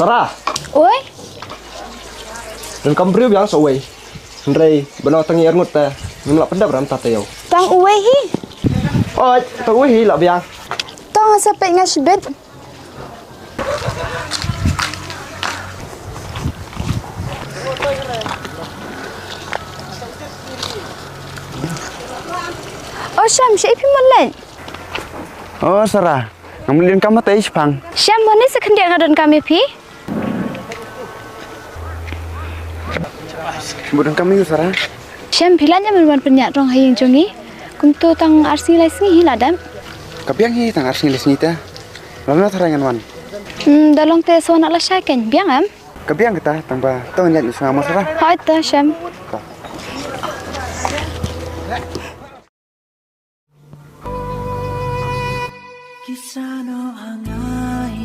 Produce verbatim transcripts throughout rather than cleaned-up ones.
Sara. Oi. Donkam briew biang sa uwei. Hynrei ba no tang ïa arngut te ngim lah pyndep ram ta taïew. Tang uwei hi. Oi, tang uwei hi lah biang. Tang sa peit nga shibit. O Shem, shaei phi mut leit? O Sara, nga mut leit donkam ha tei shipang. Shem, mane sa khyndiat nga donkam ïa phi. Mut donkam ïa u Sara. Shem, phi lah ïa mut wan pynïaid rong ha ïing jong ngi. Kumto tang ar sngi lai sngi hi la dep. Ka biang hi tang ar sngi lai sngi te. Lano tharai ngan wan? Hmm, da long te sa wan la shai kein, biang em? Ka biang kita tang ba tang ïaid sngewbha mo Sara. Hooid te Shem. Kisano hangai.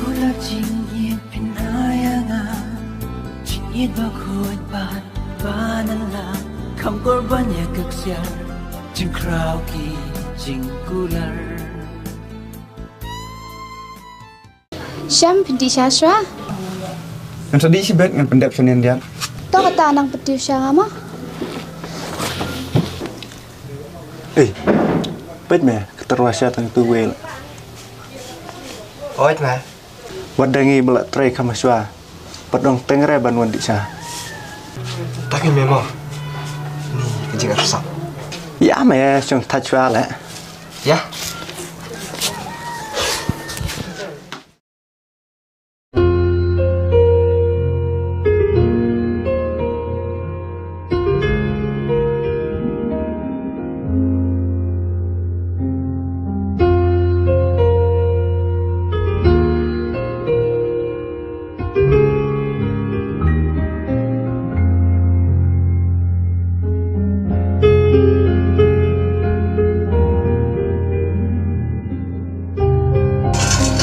Kular jingïeit pynaya nga, jingïeit ba khuid bad ba nala, kham kor ban ïa ka ksiar, jingkhraw ki jingkular. Shem, phi dih sha shuwa? Ngan sa dih shibit, ngan pyndep sha nien diat. To kata nang pyntiew sha nga ma. Eh, peit me, ka tyrwa sha tang tu wel. Oi, ma. Wat da ngi ba la trei kham shuwa. Pat dang teng re ban wan dih sha. Tang ïa me mo. Ni ka jingïasap. Ïa me shong thait shuwa le. Ïa.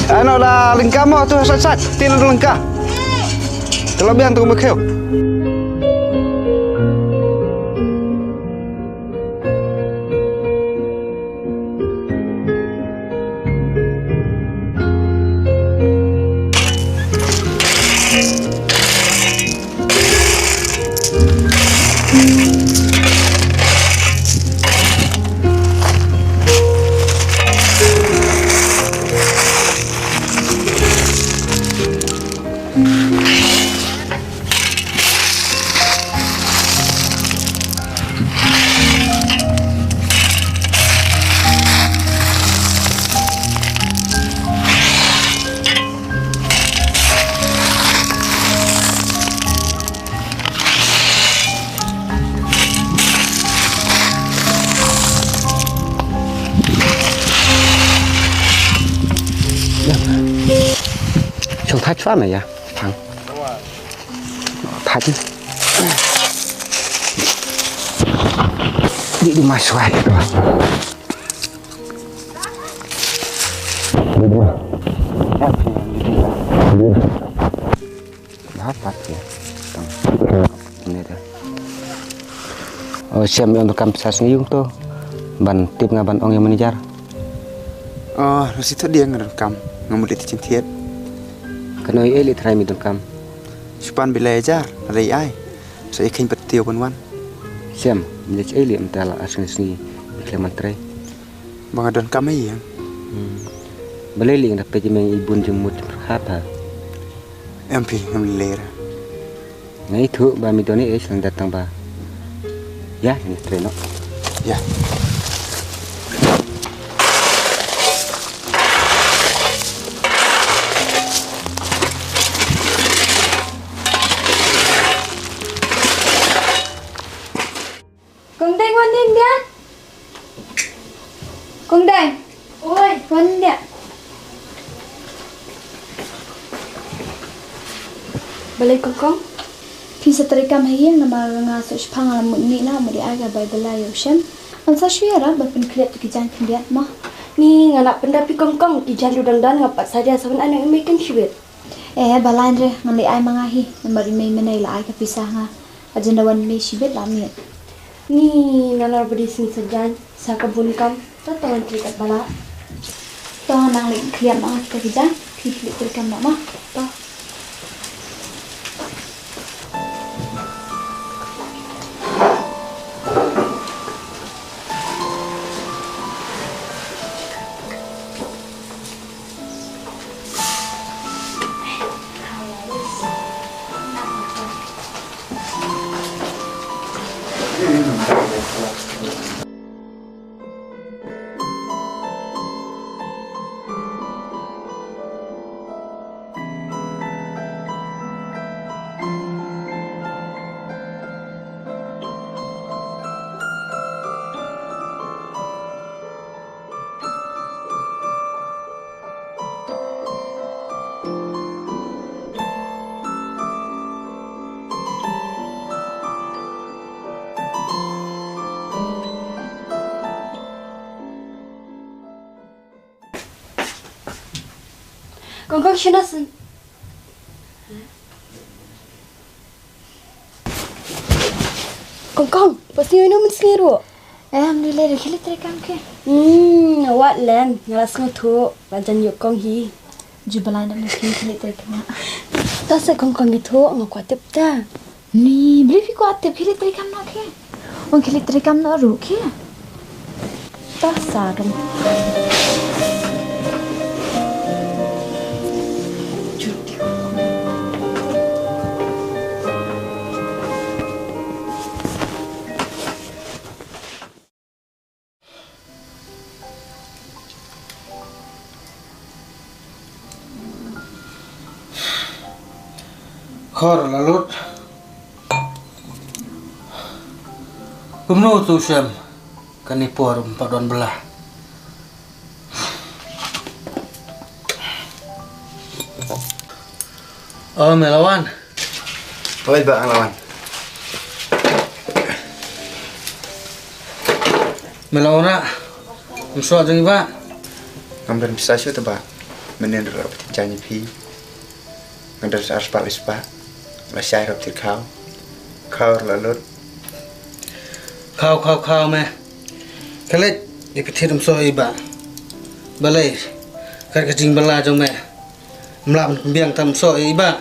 Ano la lyngka mo tu sat sat, tin lyngka. Kalau biang tu mekeu. Shong thait shuwa na ïa. Thang. Thait. Di di mas wai. Ba pat ya. Tang. Ini dah. Oh, Shem, ïa donkam pisa sngi ïa u to. Ban tip nga ban ong ïa manager. Oh, lashai to dieng nga donkam. Nga mut leit thied. Kano ïa leit trai mi donkam. Shu pan bilai hajar, re ai. Sa ïa kheiñ pat tiew ban wan. Shem, mi leit ei leit mynta la ar sngi sngi. Ïa khlem ban trei. Ba nga donkam ïa ïeng. Hmm. Balei lei nga da peit ïa me i bun jingmut jingpyrkhat ha. Em phi ngam lei ra. Nga ithuh ba mi don ei ei sdang da tang ba. Ïa, ngi trei noh. Ïa. Kong Deng, wan ning dia. Kong Deng. Oi. Wan ning dia. Balei kong kong? Phi sa trei kam ha ïing namar nga shu shipang la mut ngi na mut dei ai ka bai bela ïa u Shem. Ngan sa shu ïa ran ban pynkhreh ïa ki jaiñ khyndiat mo. Ni nga la pyndap ïa kong kong ki jaiñ ruh dang don, nga pat sa ïa sa ban ai nang i mei kan shibit. Eh, ba lain re, ngan leh ai ma nga hi. Namar i mei mynne la ai ka pisa ha nga. Ka jin da wan mei shibit la miet. Ni nga la badi sing sa jaiñ sa ka bun kam. To to ngan trei kat ba lah. To nang leh khlieh ma nga kita ki jaiñ. Phi leh trei kam ma ma. To. Kong kong, shana san. Kong kong, pas ni ino men sini ro. Eh, am ni le khili trei kam ke. Hmm, wat len, nga la sngewthuh, la jan ïoh kong hi. Ju ba lai na mu khili trei kam. Ta sa kong kong ithuh, nga kwah tip ta. Ni, bri phi kwah tip khili trei kam na ke. Ong khili trei kam na ru ke. Ta sa dong. Khor la lut. Kumno tu shem kani por ym pat don bela. Oh, melawan. Oi, ba, lawan. Melawan ra. Mswa jeng ba. Ngam dan bisa shu ta ba. Menen ra pati janji phi. Ngan dan sa arspah lisbah. La shai rap tir khaw. Khaw la lut. Khaw, khaw, khaw me. Khalid, i pati dum so i ba. Balai. Kar ka jing bala jong me. Mla biang tam so i ba.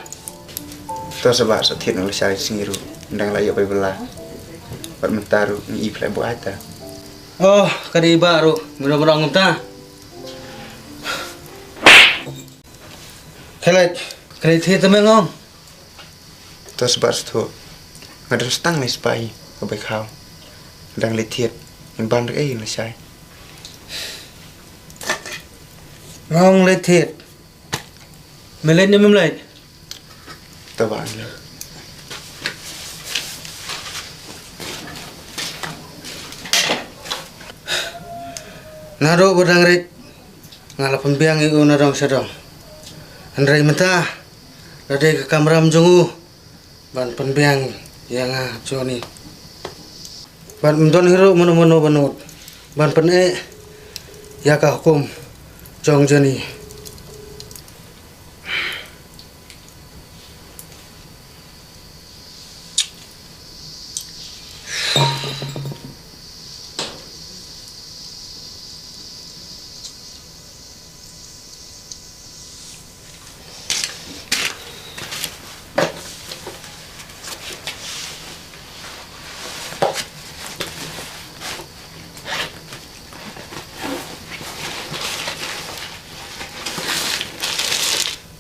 To sa ba sa thied na la shai sing ru. Ndang la ïoh bai bala. Bat mynta ru ngi i phlai bu ai ta. Oh, ka dei ba ru. Mino mino ngam ta. Khalid, khalid thied tam ngong. To sa ba sa thuh. Nga dang stang ni spai ka bai khaw. Dang leit thied. Ngi bang dak ei la shai. Ngong leit thied. Me leit ne mem leit? To ba ngi. Naduh ba dang rit nga la pynbiang ïa u na dong sha dong. Hynrei mynta la dei ka kamram jong u ban pynbiang ïa nga Johnny. Ban ym don hi ruh mano mano ba nud ban pyneh ïa ka hukum jong Johnny.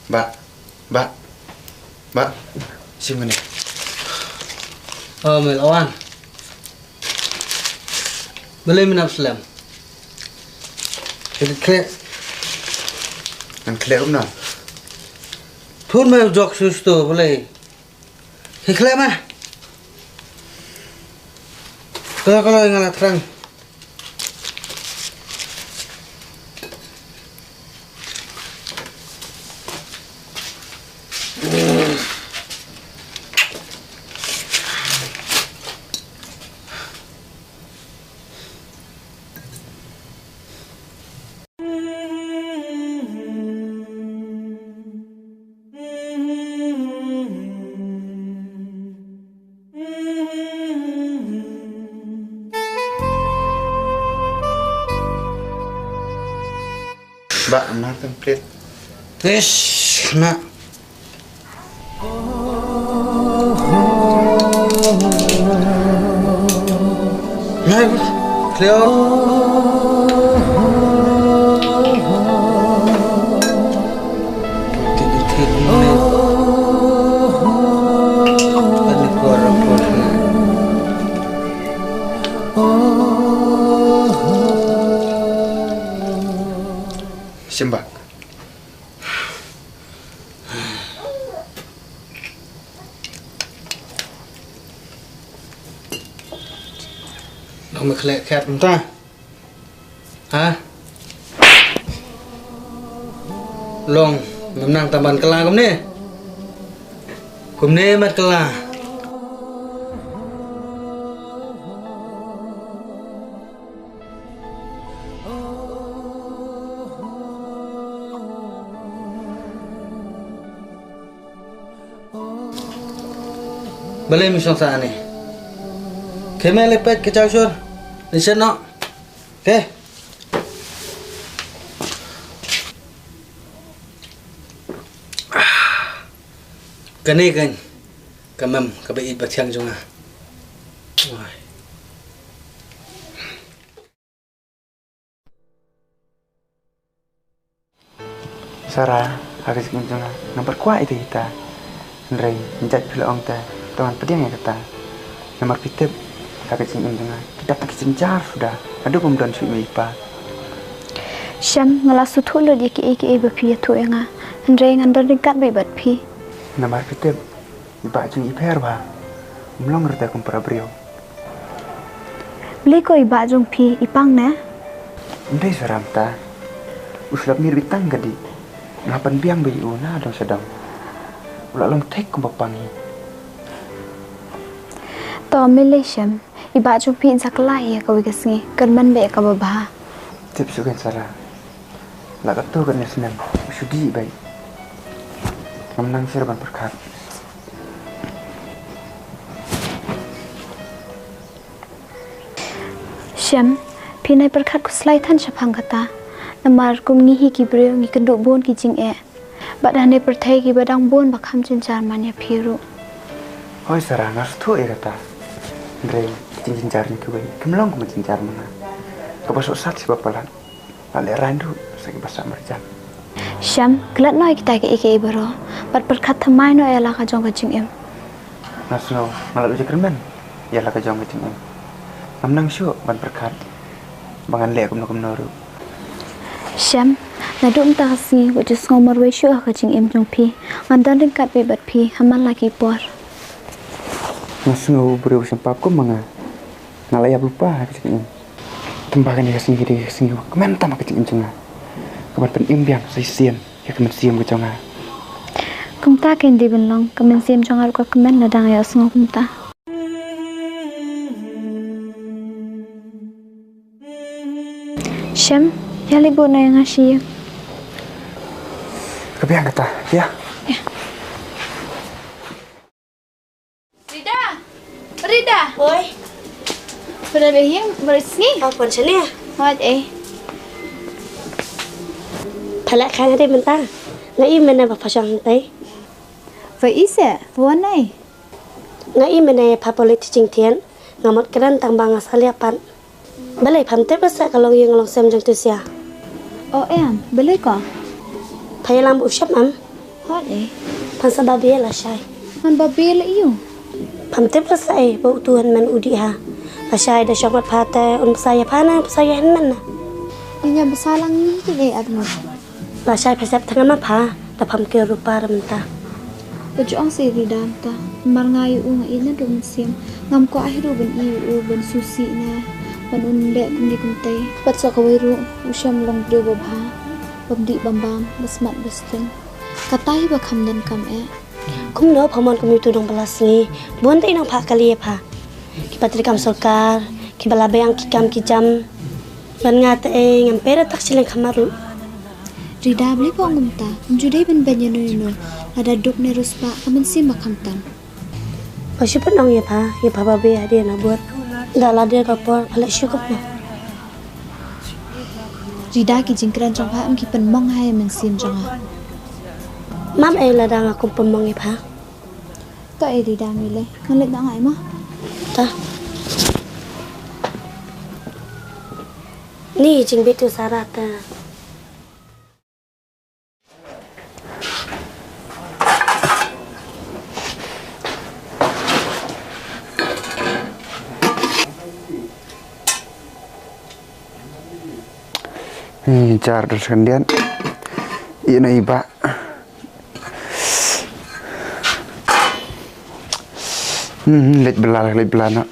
Ba, ba, ba, sim kane. Oh, Mel Awan. Balei me nang slem? Khleh. Ngan khleh ruh na. Thun me jok susto balei. Khleh me. Kala kala nga la thrang. Complete. Ish, na. Na, clear. Shim bak. Long me khleh khet mynta. Ha? Long, ngam nang tang ban kylla kumne. Kumne mat kylla. Balei me shong sah ne? Khie me leit peit ka jaw shur. Leit shen noh. Khie. Kane kan ka mem kaba ïeit ba thiang jong nga. Wai. Sara, ha ka jingim jong nga, ngam pat kwah ïa ita. Hynrei, ngam jait phi la ong te, to ngan pdiang ïa kata. Namar phi tip, ha ka jingim jong nga, ki dap ki jynjar suda, haduh bym don shuh i mei i pa. Shem, nga la sngewthuh lut ïa kiei kiei ba phi ïathuh ïa nga. Hynrei ngan don ryngkat beit bad phi. Namar phi tip, i bah jong i pher bha. Um long ruh te kum para briew. Balei ko i bah jong phi i pang ne? Ym dei Sara mynta. U slap miet beit tang ka dih. Nga pynbiang beit ïa u na dong sha dong. U la long thik kumba pang hi. To me lei Shem, i bah jong phi in sa kylla ïa kawei ka sngi, kyrmen beit ïa kaba bha. Tip shuh kein Sara. La katto katne snem, u shu dih beit. Ngam nang shuh ban pyrkhat. Shem, phi nai pyrkhat khuslai than shaphang kata. Namar kum ngi hi ki briew ngi kynduh bun ki jingeh. Bad hane pyrthei kiba dang bun ba kham jynjar man ïa phi ruh. Hooid Sara, nga sngewthuh ïa kata. Hynrei ki jingjynjar jong kiwei kim long kum ka jingjynjar ma nga. Kaba sngewsat shi ba palat. La lehraiñ ruh sa kiba sah marjan. Shem, klet noh ïa kita kiei kiei baroh. Bad pyrkhat thymmai noh ïa la ka jong ka jingim. Nga sngew nga la duh jingkyrmen ïa la ka jong ka jingim. Ngam nang shuh ban pyrkhat ba ngan leh kumno kumno ruh. Shem, naduh mynta ka sngi wat ju sngew marwei shuh ha ka jingim jong phi. Ngan don ryngkat beit bad phi ha man la ki por. Nga sngew u briew u sngewpap kum ma nga. Nga la ïap lypa ha ka jingim. Tangba kane ka sngi ka dei ka sngi kaba kmen tam ha ka jingim jong nga. Kaban pynim biang sa shisien ïa ka mynsiem ka jong nga. Kumta kein dei ban long, ka mynsiem jong nga ruh ka kmen lada nga ïohsngew kumta. Shem, ïa leit bud noh ïa nga sha ïing. Ka biang kata, ïa. Ïa. Rida! Rida! Oi. Pynleit ïing, baroh sngi? Pha wan shane. Wat eh. Pha leh khaïi dei mynta. Nga i mynne ba pha shong hangtei. Pha i se, pha wan nai. Nga i mynne pha pynleit teaching thied. Nga mut kren tang ba nga salia pat. Balei pham tip ba sa ka long ïing long sem jong tu sia? O em, balei ko? Pha ïalam u Shem em? Hot eh. Phan sa babe lashai. Phan babe la ïu. Pham tip ba sa eh ba utu hynmen u dih ha. Lashai da shong bad pha te un bsa ïa pha ne bsa ïa hynmen na. Ïa nga bsa lang ngi ki eh at ngut. Lashai pha sep tang ma pha, da pham kiew ruh pa mynta. Ka jong si Rida mynta, mar nga ïa u nga ïeit naduh mynsiem, ngam kwah hi ruh ban ïa u ban sngewsih ne ban un leh kumne kumtei. Bad sa kawei ruh, u Shem long briew ba bha, bym dih bym bam, ba smat ba sting. Kata hi ba kham donkam eh. Kumno pha mon kum ïa utu nongbylla sngi, bun te i nongphah kali ïa pha. Kiba trei kam sorkar, kiba la biang ki kam ki jam. Ban nga te eh ngam pera tak shileng khamar ruh. Rida balei pha ong kumta, ym ju dei ban beiñ ïano ïano, lada duk ne riewspah ka mynsiem ba kham tam. Pha shu pynong ïa pha, ïa pha babe hadien habud. Da la dei ka por pha leh shu kumno. Rida, ki jingkren jong pha ym ki pynmong ha ïa mynsiem jong nga. Mam ei lada nga kum pynmong ïa pha. To ei Rida, ngi leh. Ngan leit noh nga ei mo. Ta. Ni jingbit u Sarah ta. Jar da skyndiat. Ïa na i ba. Hmm, leit bela, leit bela na.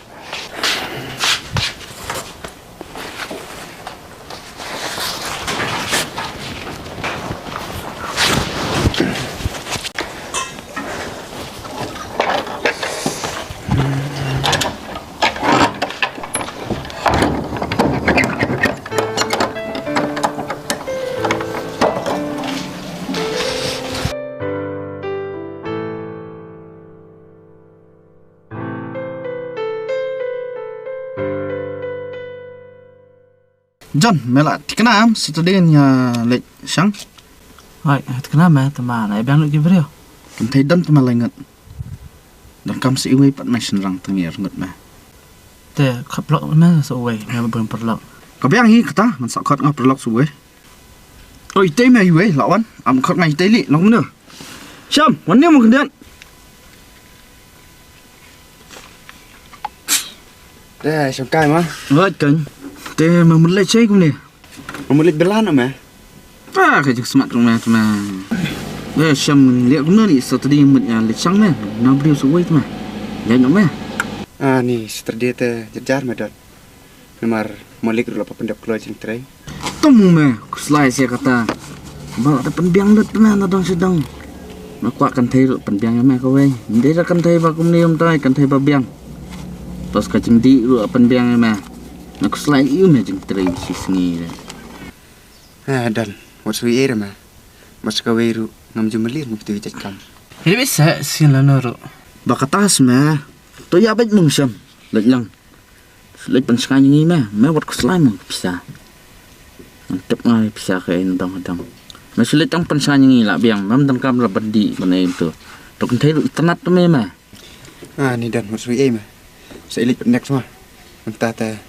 John, me la thikna em, Saturday ngi leit shang? Hooid, thikna me, tangba la biang lut ki briew. Kynthei don tangba lai ngut. Donkam sa iwei pat me shynrang, tang ïa ngut me. Te khot paralok me sa uwei, me ba bun paralok. Ka biang hi kata, ngan sa khot nga paralok sa uwei. Oi, te me iwei, la wan. Am khot nga itei li, long mano. Sham, wan ne mo khyndiat. Te shong kai ma. Wat kan. Te ma mut leit shai kumne. Ma mut leit bela na ma. Ah, ka jingsmat rung ma, ma. Eh, Sham, leit kumne ni Saturday mut ïa leit shang ma. Na briew sa wei ma. Leit na ma. Ah, ni Saturday te jar jar ma dot. Namar Malik ruh la pyndep kloi jingtrei. Tang me, khuslai sia kata. Ba la da pynbiang lut me na dang sha dang. Nga kwah kynthei ruh pynbiang ïa me kawei. Ym dei da kynthei ba kumne ym dei kynthei ba biang. Pas ka jingdih ruh pynbiang ïa me. Nga khuslai ïa me jingtrei shi sngi re. Eh, don. Wat sui ei re me. Bas kawei ruh ngam ju mlien ngam tu jait kam. Hi bit sa sin lano ruh. Ba kata sma. To ïa bait mung Sham. Leit lang. Leit pynshngaiñ ngi me, me wat khuslai mung pisa. Ngan tip ngai pisa ka ei na dong dong. Me shu leit tang pynshngaiñ ngi la biang, mem donkam la bandi ban ei tu. To kynthei ruh itynnat tu me me. Ah, ni don wat sui ei me. Sa ei leit next ma. Mynta te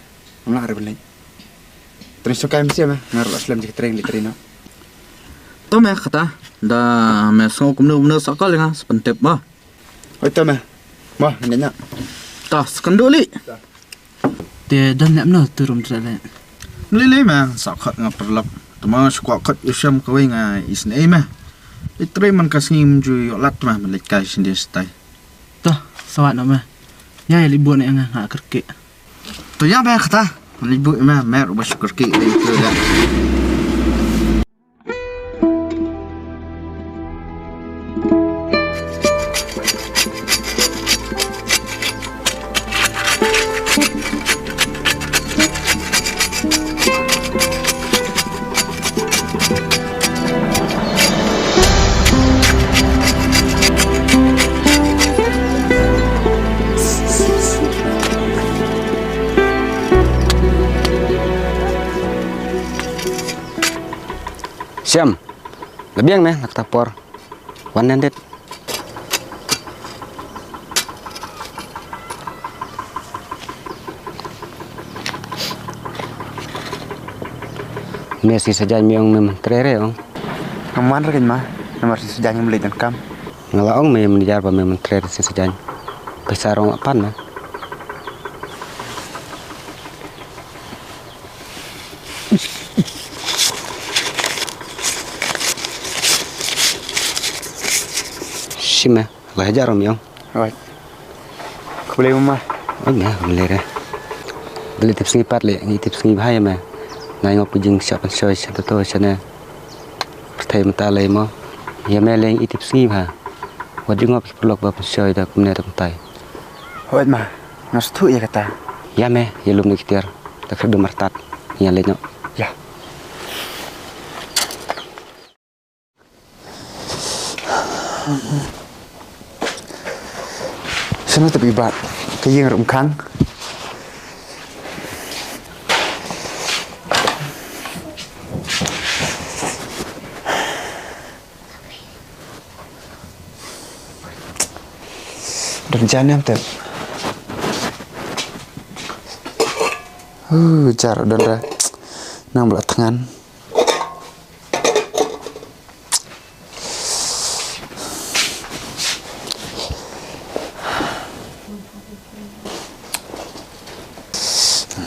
ngam lah re ban leit. Tren sngewkai mynsiem me, nga ruh la slem jingtrei leit trei noh. To me kata, da me sngew kumno kumno sa call ïa nga, sa pyntip mo. Hooid to me. Mo, ngan ïa. Ta, sa kynduh li. Te don lem no tu rum tre le. Lei lei me, sa khot nga paralok. Te ma shu kwah khot ïa u Sham kawei nga isynei me. Leit trei man ka sngi ym ju ïoh lad me, me leit kai shyndia shatai. To, sa wad noh me. Ïa ïa leit buh ne nga nga kyrkieh. To ïa me kata. Leit buh me, me ruh ba shu kyrkieh leit tu ïa. Sham, la biang me na kata por. Wan nen det. Me si sajan me ong me myntre re ong. Ngam wan re kein ma, namar si sajan ngam leit donkam. Nga la ong me manager ba me myntre re si sajan. Pisa rong la pan na. Shim me, la hajar ram yong. Oi. Khublei mama. Oi me, khublei re. Beli tip sngi pat le, ngi tip sngi bha ïa me. Nai ngop ki jingshah pynshoi sha to to shane. Pyrthei mynta lei mo. Ïa me le ngi tip sngi bha. Wat ju ngop ki paralok ba pynshoi da kumne da kumtai. Oi ma, nga sngewthuh ïa kata. Ïa me, ïa lum na ki tiar. Da khadum artat. Ïa leit noh. Ïa. Shano te phi bat ka ïing ruh ym khang. Don jan em tep. Uh, jar don re. Nang bla tngan.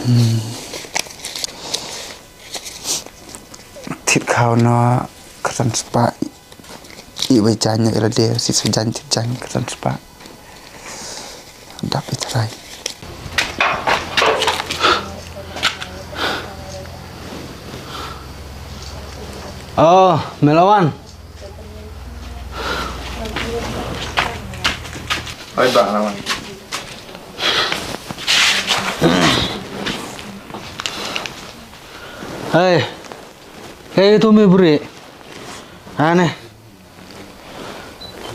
Hmm. Thit khaw no katan spah. I bai jan ïa la de, sit sa jan, thit jan katan spah. Dap i trai. Oh, Melawan. Oi, Bang Lawan. Hei. Hei, tu mi bri. Ane.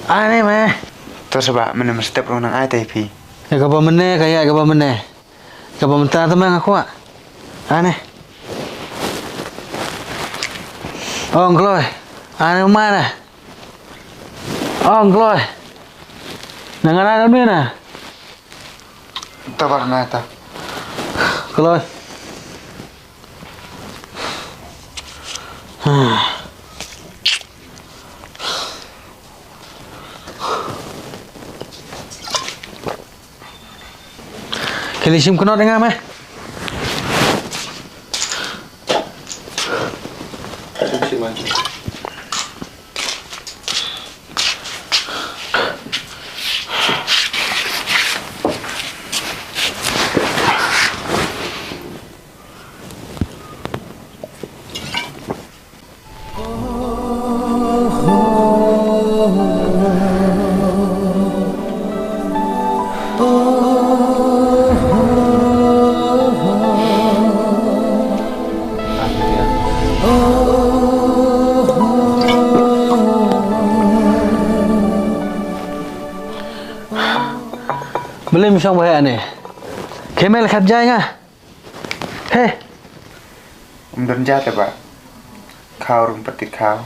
Ane me. To saba mene mestep rong nang ai tai phi. Ya kaba mene, kaya kaba mene. Kaba mynta te me nga kwah. Ane. Ong kloi. Ane mana. Ong kloi. Nang ana dam ni na. Tabar na ta. Kloi. Kali sim knot nga me. Beli misong bahaya ni. Kemel khat jai nga. He. Um don ja te ba. Khaw rung pati khaw.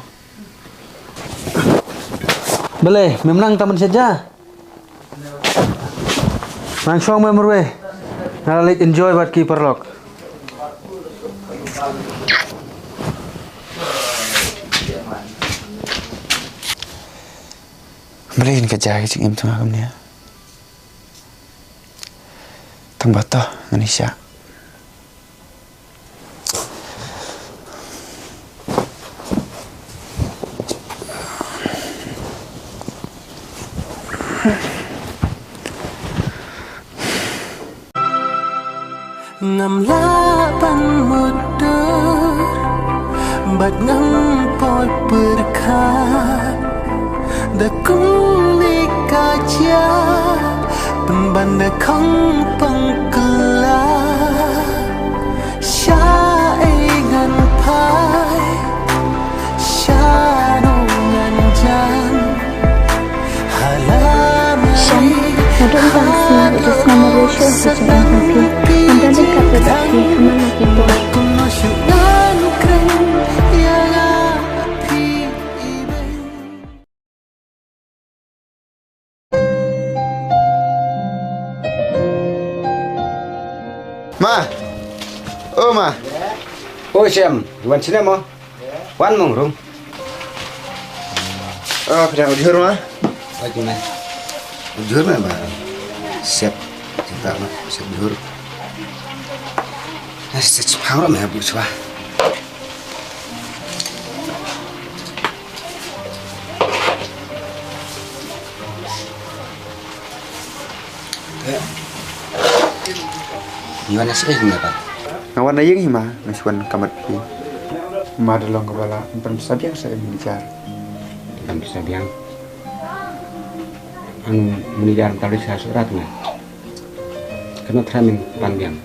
Bele, mem nang taman sha ja. Nang shong mem rwe. Nga lek enjoy bad ki paralok. Bele in ka ja ki jingim tang kumne. Tang ba to ngani sha. Ngam lah ban mutdur bad ngam pot pyrkhat da kumne ka jia pynban da khang pang kylla sha ei ngan phai sha no ngan jan. Shem, nga don tang sngi, nga just nga marwei shuh ha jingim jong phi. Ngan don ryngkat bad phi ha man la ki por. Ma! O ma! O Shem, wan shane mo? Wan mong rung. Ah, phi dang jhur ma? Oi, tu me. Jhur me ba. Siap. Cinta ma, siap jhur. Ah, siap chipang ro me bu chwa. Ngi wan na seh kumne pat. Nga wan na ïing hi ma, nga shu wan ka mat phi. Ma da long kaba lah, pynbsa biang sa manager. Pynbsa biang. Ang manager tang da sha surat nga. Kano tram in pan biang.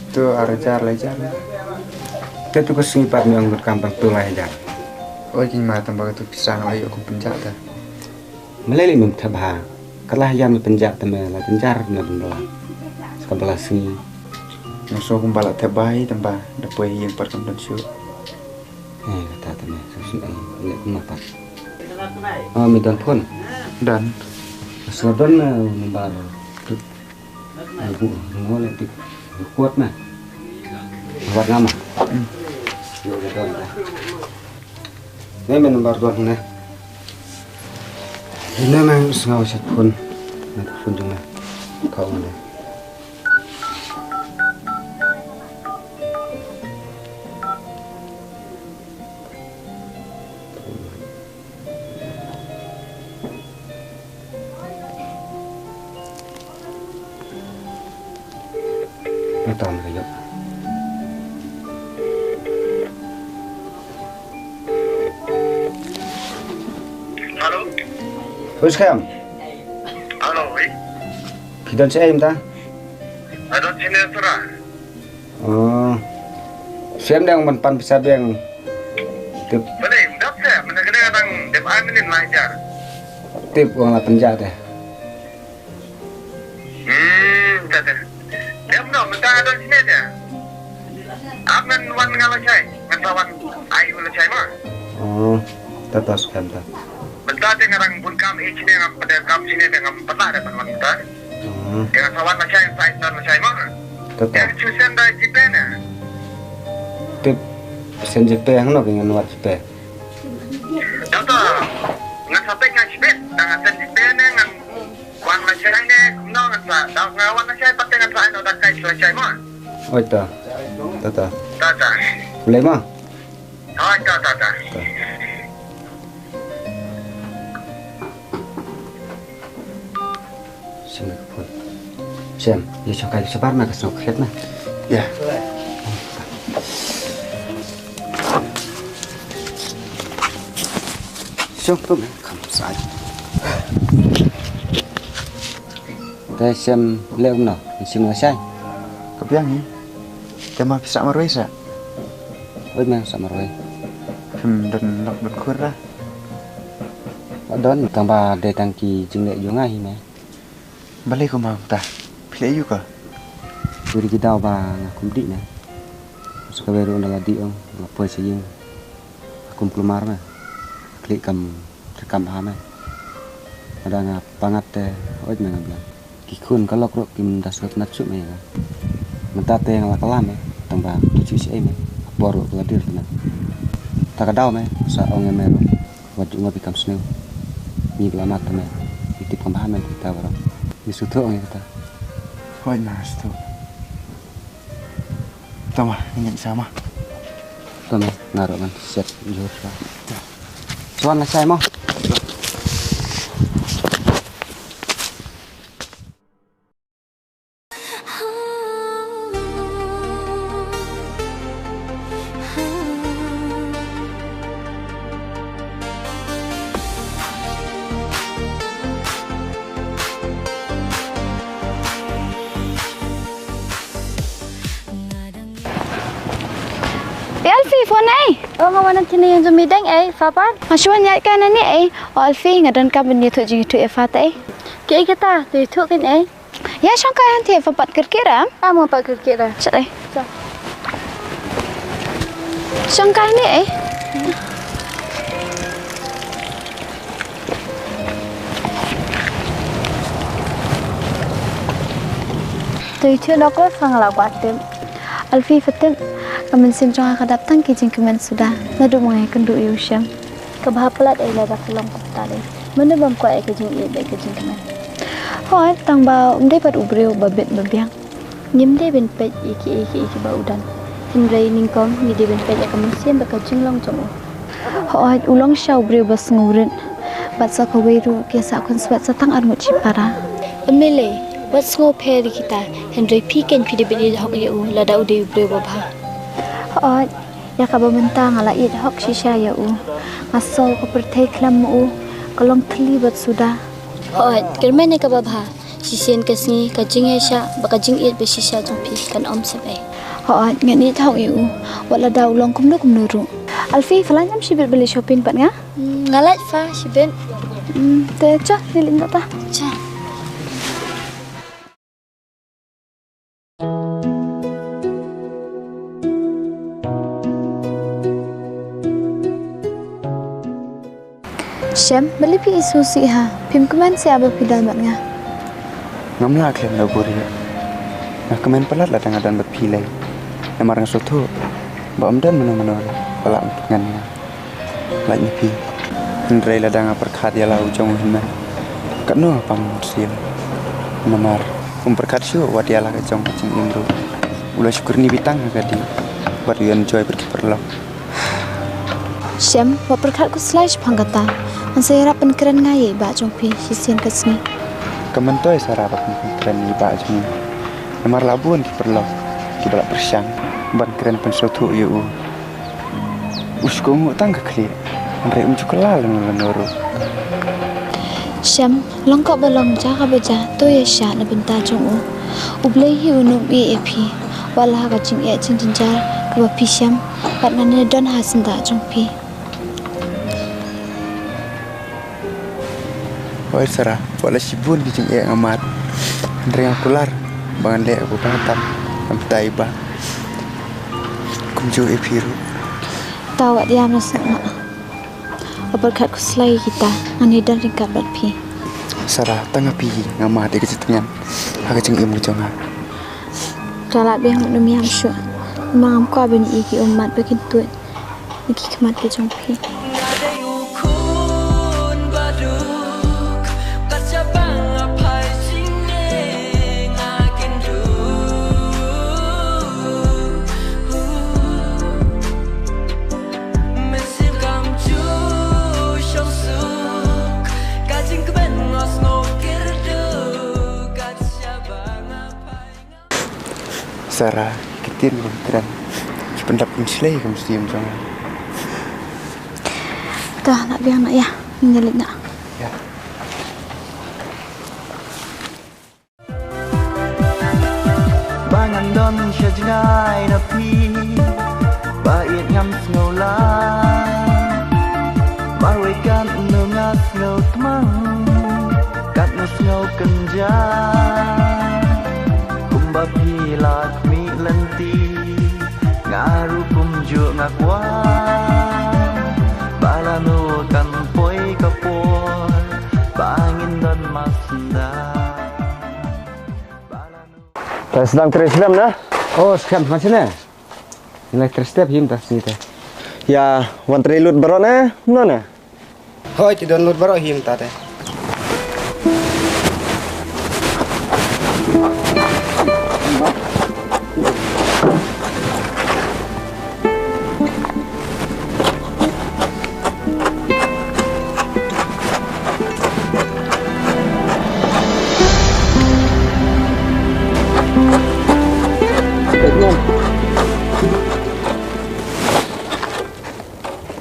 Tu ar hajar lai hajar. Te tu ka sngi pat me ong kam pang tu lai hajar. Oi king ma tang ba tu pisa nga ïoh kum pynjah ta. Malei lei mem thep ha. Ka lai hajar me pynjah te me la pynjar me pynbla. Ka bla sngi. Nga so kum ba la thep bai tang ba da poi ïing pat kam don shuh. Eh, kata te me so sum eh le kum ma pat. Oh, me don phone. Done. Sa don, eh, number. Ai bu, ngol tik. Kuat na. Kuat nama. Hmm. Yo, don. Ne, me number don ne. Ne, me sngaw sa phone. Na phone jong ne. Kau ne. Ito ang layo. Hello? Who's him? Hello, eh? Phi don shaei mynta? I don't see Nesra. Oh. Shem dang ban pan pisa biang. Tip. Balei, dap te, mynta ka dang dep ai mynnin lai jar. Tip, wan la pynjah te. Hmm, ta te. Em no, mynta don sini te. Ap ngan wan nga lashai, ngan sa wan ai u lashai ma. Oh, ta ta skhem ta. Mynta te nga dang bun kam i sini, ngam pat kam sini te, ngam pat lah te ban wan mynta. Hmm. Te nga sa wan lashai, sa wan lashai ma. Ta ta. Te shu send da GPay ne. Tip, send GPay hangno ke ngan wad GPay. Ta ta. Nga sa pek nga sibit, da nga send GPay ne ngan wan lashai ne, kumno ngan sa, da nga wan lashai pat te ngan sa ai no da kai lashai ma. Oi ta. Ta ta. Ta ta. Boleh ma? Oi ta ta ta. Ta. Shem ka phone. Shem, ïa shong kai shabar na ka snow khet na. Ïa. Shong tu me kam sai. Te shem leh kumno, shem lashai. Ka biang hi. Te ma phi sah marwei sa. Oi, ma sah marwei. Hmm, don lok don khur ra. Don tang ba dei tang ki jingleh jong nga hi me. Balei kumta? Phi leh aïu ka? Phi ri ki daw ba nga kum dih ne. Sa kawei ruh ynda la dih ong la poi sha ïing. Kum kulmar me. Klik kam, kam ha me. Lada nga pangat te, oi me nga biang. Ki khun ka lok ruh kim da sngewtynnat shuh me ïa nga. Mynta te nga la kylla me, tang ba tu shu shaei me. Por ruh ka la dier te na. Ta ka daw me, sa ong ïa me ruh. Wat ju ngop ïa kam sniew. Ngi ba la mad te me. Ngi tip kam bha me kita baroh. Ngi sngewthuh ong ïa kata. Hooid ma, sngewthuh. To ma, ngin ïa sa ma. To me, nga ruh ngan set jur sa. Sa wan lashai mo. Te Alfie, phone ei? O, nga wan na tini ïa jong midang ei, pha pat? Nga shu wan ïaid kai na ni ei. O Alfie, nga donkam ban ïathuh jingïathuh ïa pha te ei. Kaei kata, to ïathuh kein ei. Ïa shong kai hangtei, pha pat kyrkieh ra? Em, nga pat kyrkieh ra. Sha ei. Sha. Shong kai ni ei. To ïathuh noh ko pha, nga la kwah tip. Alfie, pha tip, ka mynsiem jong nga ka dap tang ki jingkmen suda. Naduh ma nga ïakynduh ïa u Shem. Ka bha palat ei lada ka long kumta lei. Mano bym kwah ïa ka jingïeit bad ka jingkmen. Hooid, tang ba um dei pat u briew ba bit ba biang. Ngim dei ban peit ïa kiei kiei kiba u don. Hynrei nyngkong ngi dei ban peit ïa ka mynsiem bad ka jinglong jong u. Hooid, u long shisha u briew ba sngewrit. Bad sa kawei ruh ki ïa sah khun swet sa tang arngut shipara. Em lei lei, wat sngew pher ïa kita, hynrei phi kein phi dei ban ïeit hok ïa u lada u dei u briew ba bha. Hooid, ïa kaba mynta nga la ïeit hok shisha ïa u. Nga sngew ka pyrthei khlem ma u ka long thylli bad suda. Hooid, kyrmen ïa kaba bha. Shisien ka sngi ka jingïaishah bad ka jingïeit ba shisha jong phi kan ym sep ei. Hooid, ngan ïeit hok ïa u. Wat lada u long kumno kumno ruh. Alfie, pha lah ñiam shibit ban leit shopping bad nga? Hmm, nga leit pha shibit. Hmm, te cha, ngi leit noh ta. Cha. Shem, balei phi isngewsih ha? Phim kmen seh ba phi don bad nga? Ngam lah khlem da buhrieh. Nga kmen palat lada nga don bad phi lei. Namar nga sngewthuh ba ym don mano mano ruh ba lah ban pynngan ïa nga lait na phi. Hynrei lada nga pyrkhat ïa la u jong u hynmen, katno nga pang mynsiem. Namar um pyrkhat shuh wat ïa la ka jong ka jingim ruh. U la shu kyrni beit tang ha ka dih bad u enjoy bad ki paralok. Shem, wat pyrkhat khuslai shaphang kata. Ngan sa ïarap pynkren nga ïa i bah jong phi shisien ka sngi. Kam myntoi Sara ba phin pynkren ïa i bah jong ngi. Namar la bun ki paralok kiba la pyrshang ban kren pynsngewthuh ïa u. U shu kohnguh tang ka khlieh, hynrei um ju kylla lano lano ruh. Shem, long kaba long, jia kaba jia, to ïaishah na bynta jong u. U Blei hi un ym ïeh ïa phi wat la ha ka jingeh jingjynjar kaba phi shem, bad ngan ïadon ha syndah jong phi. Hooid Sara, wat la shibun ki jingeh nga mad, hynrei nga kular ba ngan leh kaba bha tam na bynta i bah. Kumjuh ïa phi ruh. To wat ïam noh seh ma. Wat pyrkhat khuslai ïa kita, ngan ïadon ryngkat bad phi. Sara, tang ha phi hi nga mad ïa ka jingtngen ha ka jingim ka jong nga. To lad biang, wat nym ïam shuh. Namar ngam kwah ban ïohi ki ummat ba kin tuid na ki khmat ki jong phi. Nga dei u khun ba duk, kat shaba nga phai jingeh nga kynduh. Mynsiem kam ju shong suk, ka jingkmen nga sngew kyrduh, kat shaba nga phai. Sara, ki ktien ba ki kren ki pyndap pynshlei ka mynsiem jong nga. To, lad biang noh ïa, ngin ïa leit noh. Ïa. Ba ngan don sha jngai na phi, ba ïeit ngam sngew lad. Marwei katno nga sngew tmang, katno sngew kynja. Kumba phi la khmih lynti, nga ruh kumjuh nga kwah. Ba lano kan poi ka por ba ngin don masnda. Te sdang trei slem na? Oh, skhem ma shane. Ngi la trei step hi mynta sngi te. Ïa, wan trei lut baroh ne? Kumno ne? Hooid, ki don lut baroh hi mynta te.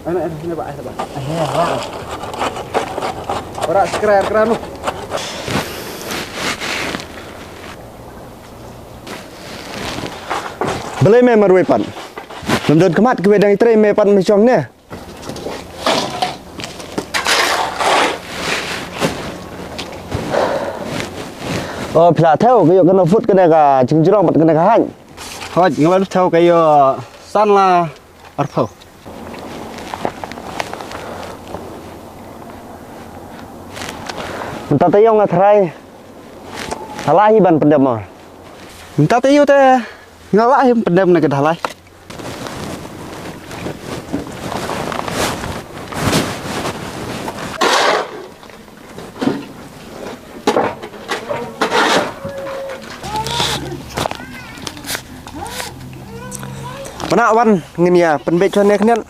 Ana, ana, sini, Pak, sini, Pak. Ora, skra, skra, lu. Balei me marwei pat? Lym don khmat kiwei dang ïatrei, me pat me shong ne? O, phi la thew ka ïoh kano foot kane ka jingjrong bad kane ka haiñ? Hooid, nga la thew ka ïoh san la arphew. Mynta te ïoh nga tharai. Nga lah hi ban pyndem ma. Mynta te ïoh te nga lah hi pyndem na ka dhalai. Pynah wan ngin ïa pynbeit shane khyndiat.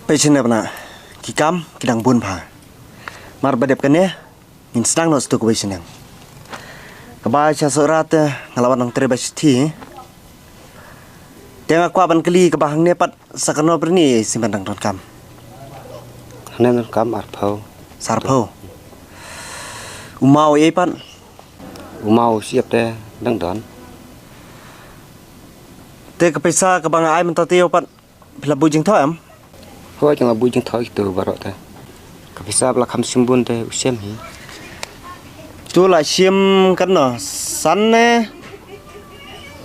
Peit shane pynah, ki kam ki dang bun bha. Mar ba dep kane ngin sdang noh sha kawei shnong. Kaba sha Sohra te nga la wan nang trei ba shithi. Te nga kwah ban kylli kaba hangne pat sa kano pyrni shisien ban dang donkam? Hangne donkam arphew. Sa arphew. U maw ei pat? U maw shyiap te dang don. Te ka pisa kaba nga ai mynta te ïoh pat? Phi la buh jingthoh em? Hooid, nga la buh jingthoh ïa kito baroh te. Ka pisa ba la kham shim bun te u shem hi. Tu la shim katno? San ne?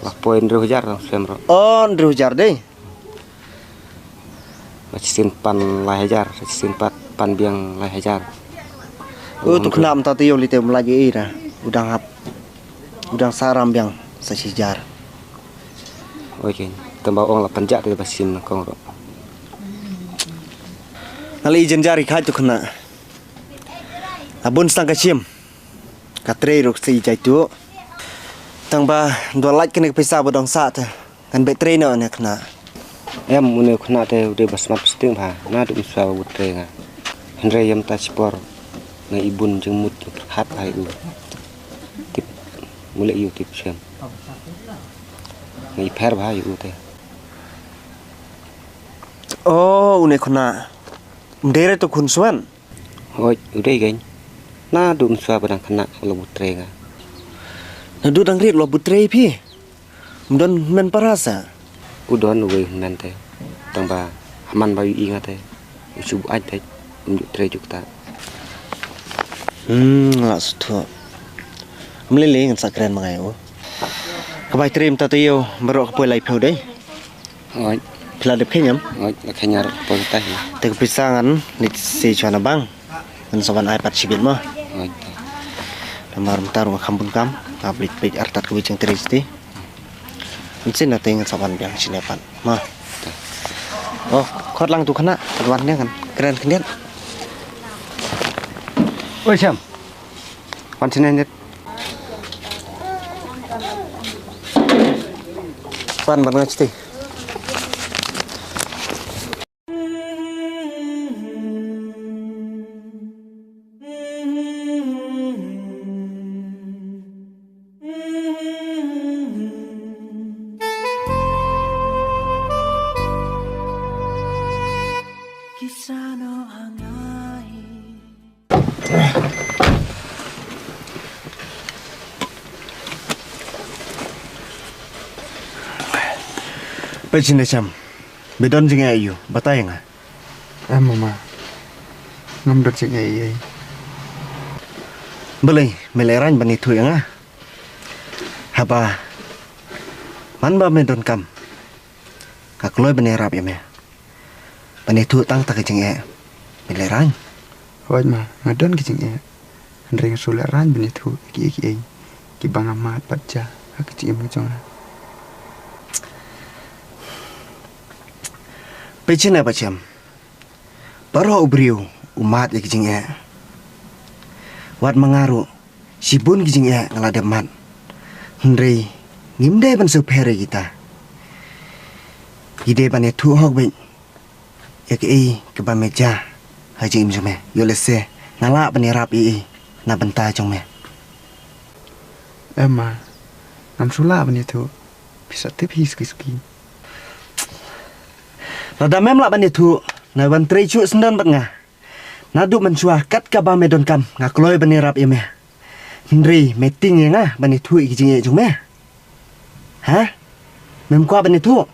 La poi hynriew hajar tang shim ruh. Oh, hynriew hajar dei. Ba shisien pan lai hajar, shisien pat pan biang lai hajar. U tu khynnah mynta te ïoh lei te um lait ei ei da. U dang hap. U dang sah ram biang sa shi hajar. Oi keiñ. Tang ba ong la pynjah te ba shisien nyngkong ruh. Nga lei jynjar i khait tu khynnah. La bun sdang ka shim. Ka trei ruh sa i jai tu. Tang ba dua lait kane ka pisa ba dang sah te. Ngan beh trei noh ne khynnah. Em, une u khynnah te u dei ba smat sting bha. Naduh mynshuwa ba u trei nga. Hynrei ïa mynta shipor nga i bun jingmut jingpyrkhat ha u. Tip, mut leh ïa u tip shem. Nga i pher bha ïa u te. Oh, une u khynnah. Ym dei re tu khun Suan. Hooid, u dei keiñ. Naduh mynshuwa ba dang khynnah u la bud trei nga. Naduh dang rit u la bud trei phi. Ym don hynmen para sa. U don uwei u hynmen te. Tang ba ha man ba u i nga te, u shu buaid te. Um ju trei ju kata. Hmm, la suthuh. Ym lei lei ngan sa kren ma nga ïa u. Ka bai trei mynta te ïa u baroh ka poi laiphew dei. Hooid. Phi la dep kheiñ em? Hooid, la kheiñ ar poi mynta hi. Te ka pisa ngan leit sei shuwa na bank. Ngan sa wan ai pat shibit mo. Hooid. Namar mynta ruh nga kham bun kam. Nga peit peit artat kawei jingtrei shatei. Ngan sien na te ngan sa wan biang shane pat mo. Oh, khot lang tu khynnah, te wan ne ngan kren khyndiat. Oi Shem. Wan shane nit. Wan ban nga shatei. Peit shane Shem. Me don jingeh ïa u, batai ïa nga. Em mama. Ngam don jingeh ei ei. Balei me lehraiñ ban ïathuh ïa nga? Haba man ba me donkam, nga kloi ban ïarap ïa me. Ban ïathuh tang kata ka jingeh me lehraiñ. Hooid ma, nga don ka jingeh. Hynrei nga shu lehraiñ ban ïathuh ïa kiei kiei kiba nga mad bad jia ha ka jingim ka jong nga. Peit shane Bah Shem. Baroh u briew u mad ïa ka jingeh. Wat ma nga ruh shibun ka jingeh nga la dep mad. Hynrei ngim dei ban sngewpher ïa kita. Ngi dei ban ïathuh hok beit ïa kaei kaba me jia ha jingim jong me. Ïoh lehse nga lah ban ïarap ei ei na bynta jong me. Em ma, ngam shu lah ban ïathuh. Phi sa tip hi suki suki. Lada mem lah ban ïathuh, nai wan trei shuh syndon bad nga. Naduh mynshuwa kat kaba me donkam nga kloi ban ïarap ïa me. Hynrei me tieng ïa nga ban ïathuh ïa ki jingeh jong me. Ha? Mem kwah ban ïathuh?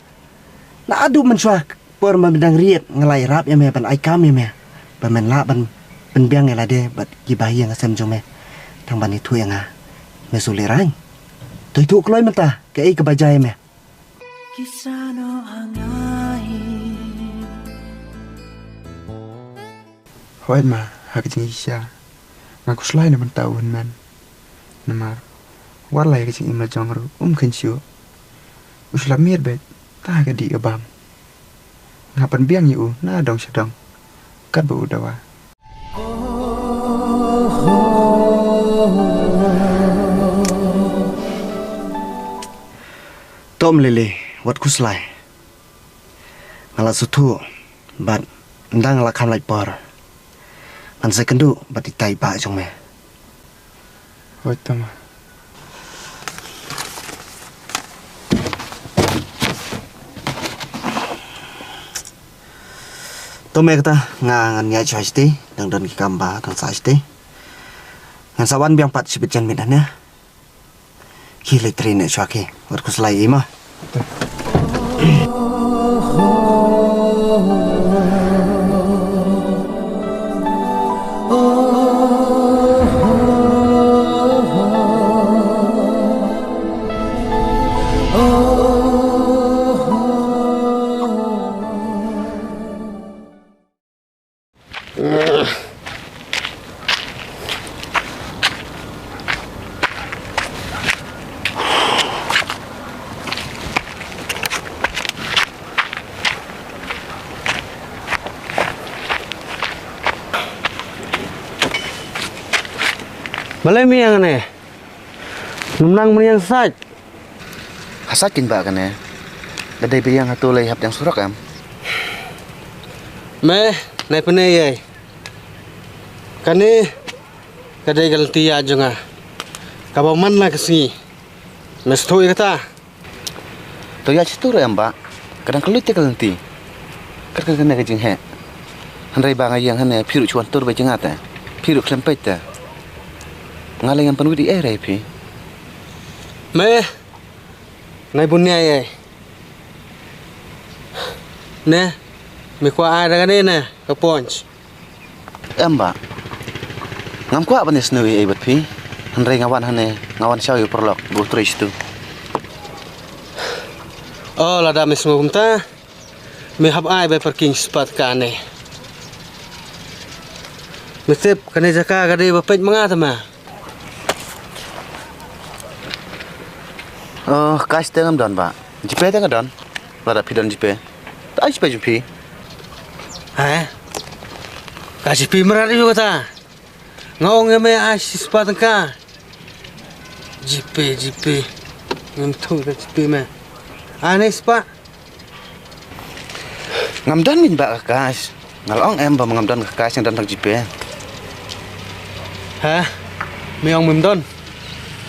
Naduh mynshuwa por ma me dang riat nga la ïarap ïa me ban ai kam ïa me ba men lah ban pynbiang ïa lade bad ki bahaïing hasem jong me. Tang ban ïathuh ïa nga me shu lehraiñ. To ïathuh kloi mynta kaei kaba jia ïa me. Hooid ma, ha ka jingshisha nga khuslai na bynta u hynmen. Namar wat la ïa ka jingim la jong ruh um kheiñ shuh. U shu lap miet beit ta ha ka dih ka bam. Nga pynbiang ïa u na dong sha dong katba u dawa. To ym lei lei, wat khuslai. Nga la sngewthuh bad ynda nga la kham lait por ngan sa ïakynduh bad itai i bah jong me. Hooid to ma. To me kata nga ngan ïaid shuwa shatei, dang don ki kam ba dang sah shatei. Ngan sa wan biang pat shibit janmiet hangne. Ki leit trei ne shuwa ki. Wat khuslai ei ma. Balei me ïeng ne? Ym nang me ïeng sait. Ha sait kein bah kane. Da dei ba ïeng hato lei hap dang surok em? Me, nai pynei ei. Kane ka dei ka lynti ïa jong nga. Kaba man la ka sngi. Me sngewthuh ïa kata? To ïa sngewthuh ruh em bah. Ka dang kylluid te ka lynti. Kat ka kane ka jingheh. Hynrei ba nga ïeng hangne phi ruh shu wan tur beit jong nga te. Phi ruh khlem peit te. Nga lei ngam pynwit ei ei re phi. Me, nai bun ïa ei. Ne, me kwah ai da kane ne ka punch. Em bah. Ngam kwah ban ïasnoh ei ei bad phi. Hynrei nga wan hangne, nga wan shaw ïa u paralok ba u trei shatu. Oh, lada me sngew kumta, me hap ai bai parking spot kane. Me tip kane jaka ka dei ba peit ma nga te ma. Oh, cash te ngam don bah. GPay te nga don. Lada phi don GPay. Ta ai GPay jong phi. Heh? Ka GPay mrad ïa kata. Nga ong ïa me ai shispah tyngka. GPay, GPay. Ngam thuh da GPay me. Ai ne spah. Ngam don min bah ka cash. Nga la ong em ba ma ngam don ka cash, nga don tang GPay. Ha? Me ong mem don?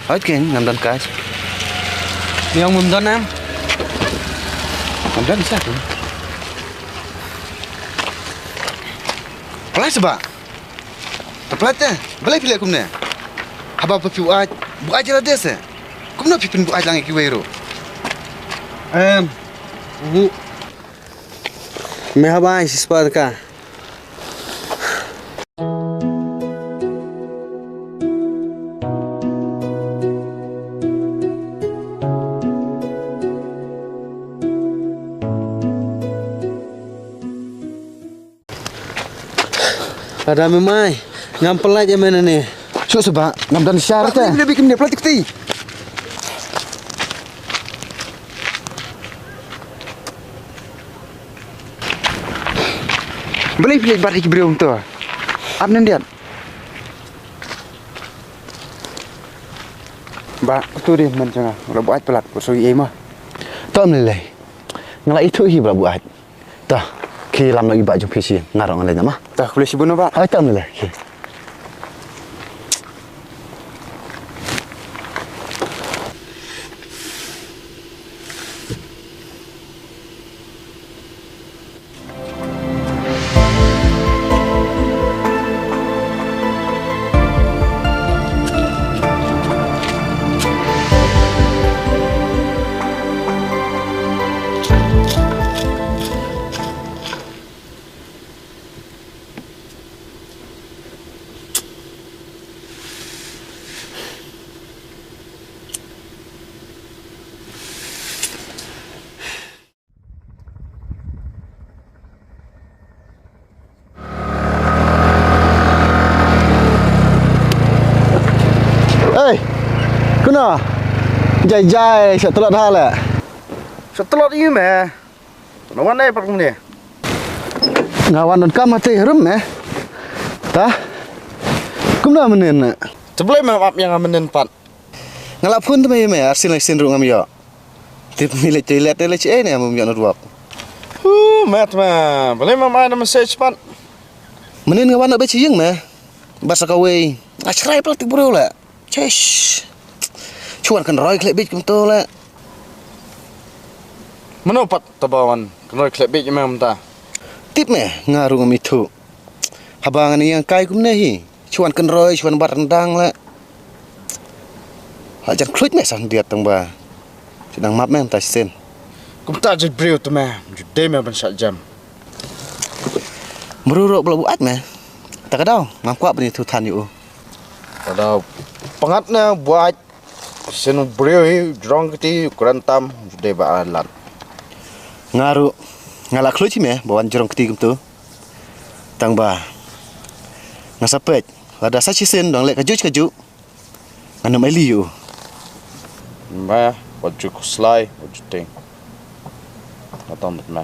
Hooid keiñ, ngam don cash. Me ong mem don em? Ngam don shisha. Pynlait seh bah. Te pynlait te, balei phi leh kumne? Haba phi buaid, buaid ïa lade seh. Kumno phi pynbuaid lang ïa kiwei ruh? Em, u. Me haba ai shispah tyngka. Lada me mai, ngam pynlait ïa me nangne. Shuh seh bah, ngam don shisha te. Pynlait kumne, pynlait kumne. Balei phi leit bat ïa ki briew kumto? Ap nang diat. Bah, to dei men jong nga, la buaid palat, ko soi ei ma. To ym lei lei. Nga la ithuh hi ba la buaid. To, khie lam noh ïa i bah jong phi sha, nga ruh ngan leit noh ma. To, khublei shibun bah. Hooid, to ym lei lei. Khie. Ei, kumno? Jai jai, sha tlot ha le. Sha tlot ïa me. Nga wan ai pat kumne. Nga wan donkam ha te harum me. Ta? Kumno mynnin? Te balei me ap ïa nga mynnin pat? Nga la phone te me ïa me, arsien laisien ruh ngam ïoh. Tip me leit toilet ne leit shaei ne, ngam ïoh network. Huh, met me. Balei me ai na message pat? Mynnin nga wan na beit sha ïing me. Bad sa kawei. Nga shrai palat te briew le. Chesh. Shu wan kynroi khleh bieit kumto le. Mano pat te ba wan kynroi khleh bieit ïa me mynta? Tip me, nga ruh ngam ithuh. Haba ngan ïeng kai kumne hi. Shu wan kynroi, shu wan bat ryndang le. Ha jan khluit me sa khyndiat tang ba. Shu dang map me mynta shisien. Kumta jait briew te me, ju dei me ban shah jem. Briew ruh ba la buaid me. Ta ka daw, ngam kwah ban ïathuh than ïa u. Ka daw, pyngngad ne buaid. Sien u briew hi, jrong kti, u kren tam, u dei ba alat. Nga ruh, nga la khluit hi me, ba wan jrong kti kumto. Tang ba, nga sa peit, lada sa shisien dang leh kajuh kajuh, ngan ym ailad ïa u. Me, wat ju khuslai, wat ju tieng. Nga tang bad me.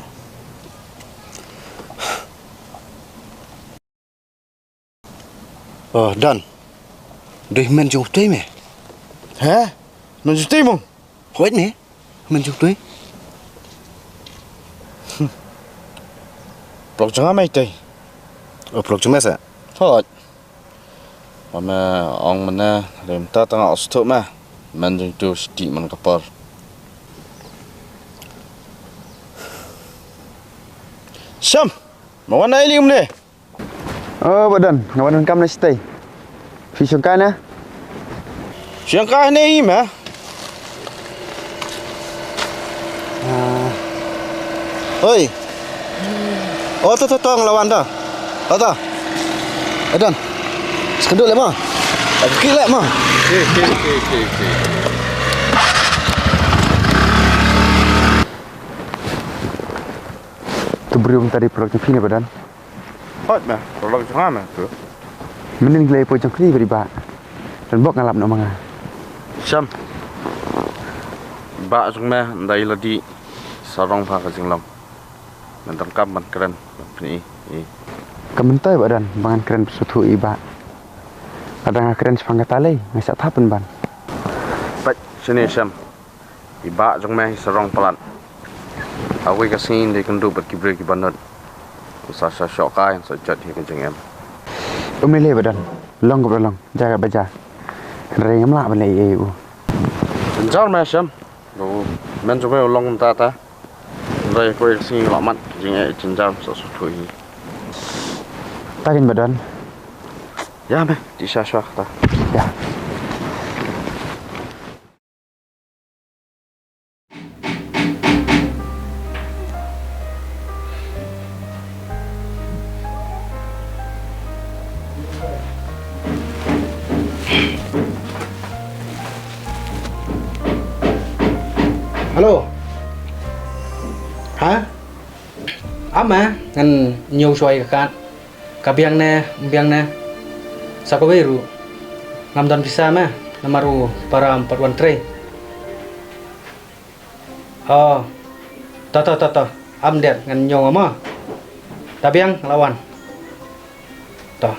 Oh, done. Dei men jong u Tei me. He? Men jong u Tei mo? Hooid me. Men jong u Tei. Paralok jong nga me Tei. O paralok jong me se. Hooid. Ba me ong mynne, lem ta tang ot stuk me. Men jong u Tei u stik man ka por. Sham. Me wan ai li kumne. O Bah Don, nga wan kam na shatei. Phi shong kai ne? Shong kai ne hi me. Oi. O to to to, nga la wan to. O to. Bah Don. Skanduk le mo. Ki le mo. Ki ki ki ki ki. Tu briew mynta dei paralok jong phi ne Bah Don? Hooid me, paralok jong nga me tu. Mynnin ki la ïa poi jong ki bad i bah. Don bok nga lap noh ma nga. Sham. Bah jong me ynda i la dih sarong ha ka jinglong. Men donkam ban kren ban pyni i. Ka myntoi Bah Don ba ngan kren sngewthuh i bah. Lada nga kren shaphang kata lei nga shah thap pynban. Peit shane Sham. I bah jong me hi sarong palat. Hawei ka sngi dei kynduh bad ki briew ki banud. Sa sa shoh kai sa jot hi ka jingem. Um lei Bah Don, long kaba long, ja kaba ja. Hynrei ngam lah ban leh ei ei u. Jynjar me Sham. Ba u men jong me u long mynta ta. Hynrei hawei ka sngi lah mat ka jingeh jynjar sa sngewthuh hi. Ta kein Bah Don. Ïa me, ti sha sha ta. Ïa. Hello. Ha? Am ma ngan ñiew shuwa ïa ka kat. Ka biang ne, ym biang ne. Sa kawei ruh. Ngam don pisa ma, namar u para ym pat wan trei. Oh. To to to to. Am dep ngan ñiew ma. Ta biang la wan. To.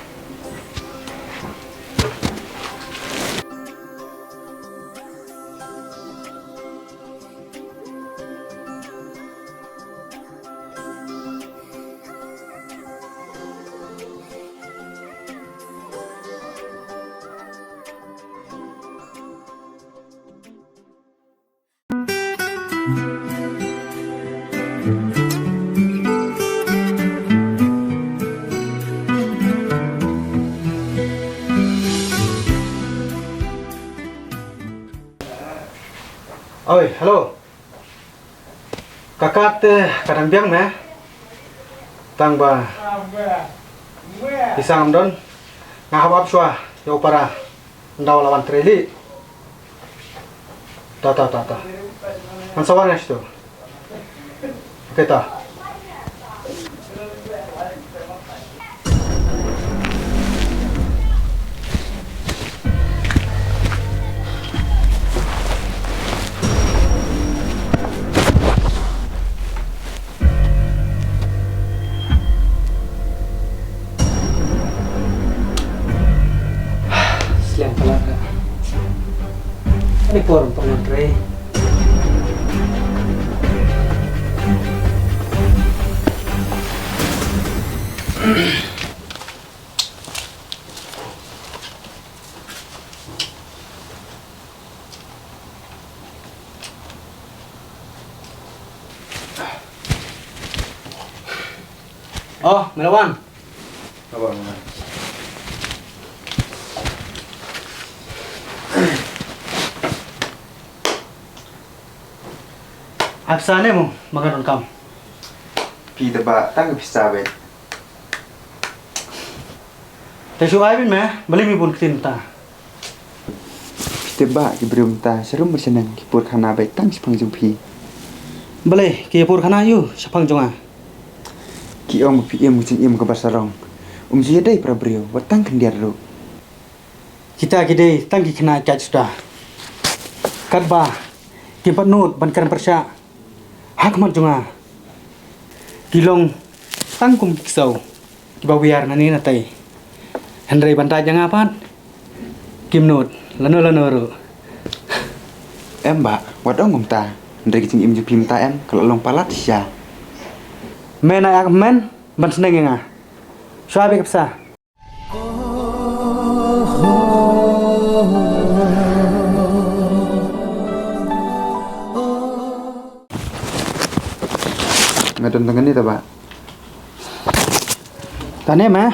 Oi, hello. Ka kat te ka dang biang me. Tang ba pisa ngam don. Nga hap ap shuwa ïa u para. Nda u la wan trei li. Ta ta ta ta. Ngan sa wan nga shu. Okay ta. Slem palat ka. Ani por pang ngan trei. Oh, me la wan. Ka wan, wan. Ai pisa ne mo, ma ka donkam. Phi te ba tang pisa beit. Te shu ai beit me, balei me bun ktien ta. Phi te ba ki briew mynta sharum bad shaneng ki pur khana beit tang shaphang jong phi. Balei ki pur khana ïa u shaphang jong nga. Ki ong ba phi im ka jingim kaba sarong. Um ju ïadei para briew wat tang khyndiat ruh. Kita ki dei tang ki khynnah kat suda. Katba kim pat nud ban kren pyrshah. Ha khmat jong nga ki long tang kum ki ksew kiba wiar na ne na tei. Hynrei ban da jong nga pat Kim nud lano lano ruh. Em bah, wat ong kumta. Hynrei ka jingim jong phi mynta em ka la long palat shisha. Men ai ak men ban sneng ïa nga. Shuwa beh ka pisa. Nga don tang kane ta bah. Tane ma.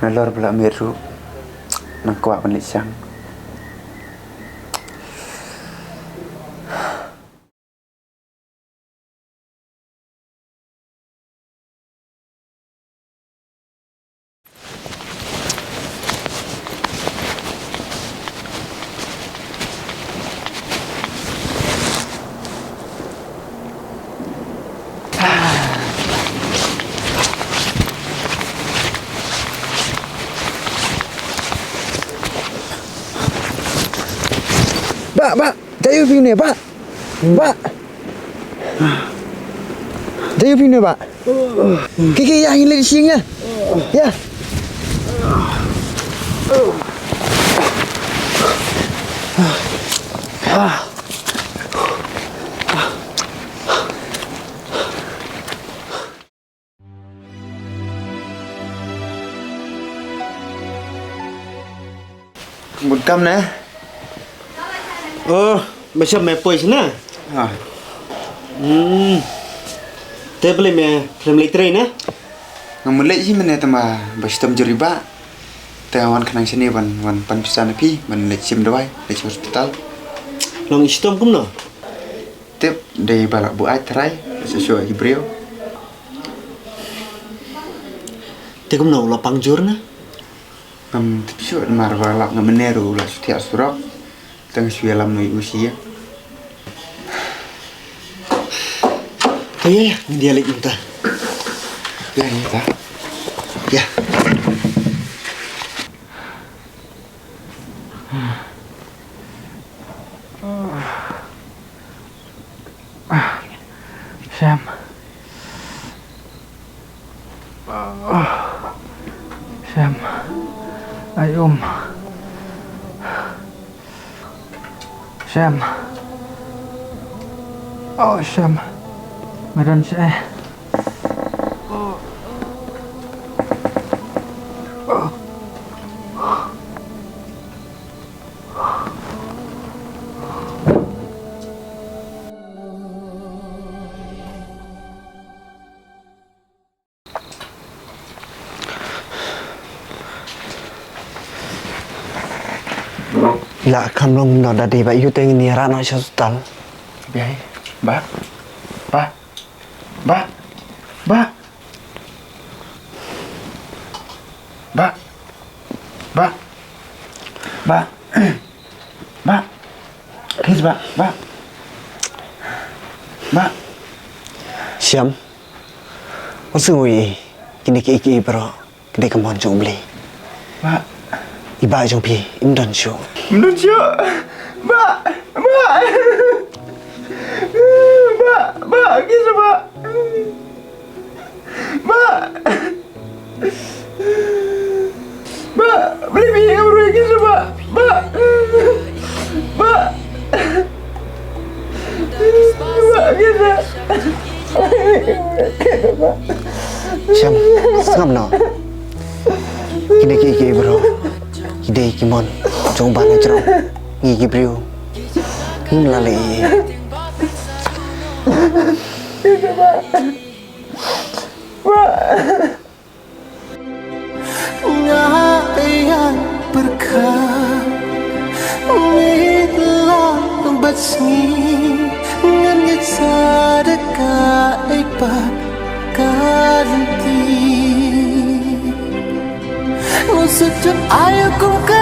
Nalor ba la miet ruh nang kwah ban leit shang. Bah, bah, jai u phi ne, bah. Bah. Jai u phi ne, bah. Ki ki ya hin le sing ya. Ya. Mut kam ne? Oh, ba shop me poi shna? Ah. Hmm. Te beli me, beli trei ne? Ngam leit hi mene tama ba shitom juri ba. Te wan khnang shane ban, wan pan pisa na phi ban leit shim dawai, leit shim hospital. Long shitom kumno? Tip dei ba la buaid trai, shu shu ki briew. Te kumno la pang jur na? Ngam tip shu mar ba la ngam ne ru la shu tiak surok. Tang shu ïalam noi u shi. Ya ya ya, dia lek minta. Ya ya ta. Ya. Shem. Shem. Ai um. Shem. Oh, Shem. Me don shi eh. La kham long no da dei ba yu teng ni ra no sha hospital. Biai. Ba. Ba. Ba. Ba. Ba. Ba. Ba. Please ba. Ba. Ba. Shem. Wat sngew ïa kine kiei kiei baroh, ki dei ka mon jong U Blei. Bah. I bah jong phi im don shuh. Im don shuh. Bah, bah. Bah, bah, ki sa bah. Bah. Bah, beli beli ka broi ki sa bah. Bah. Bah. Bah, ki sa. Shem, sngap noh. Kine kiei kiei baroh ki dei ki mon jong U Bah Najrong. Ngi ki briew ngim lah leh ei ei. Bah. Nga ïa pyrkhat, mih la bad sngi, ngan ngeit sa da kaei pat ka lynti. Ngan sa jot ïa kum ka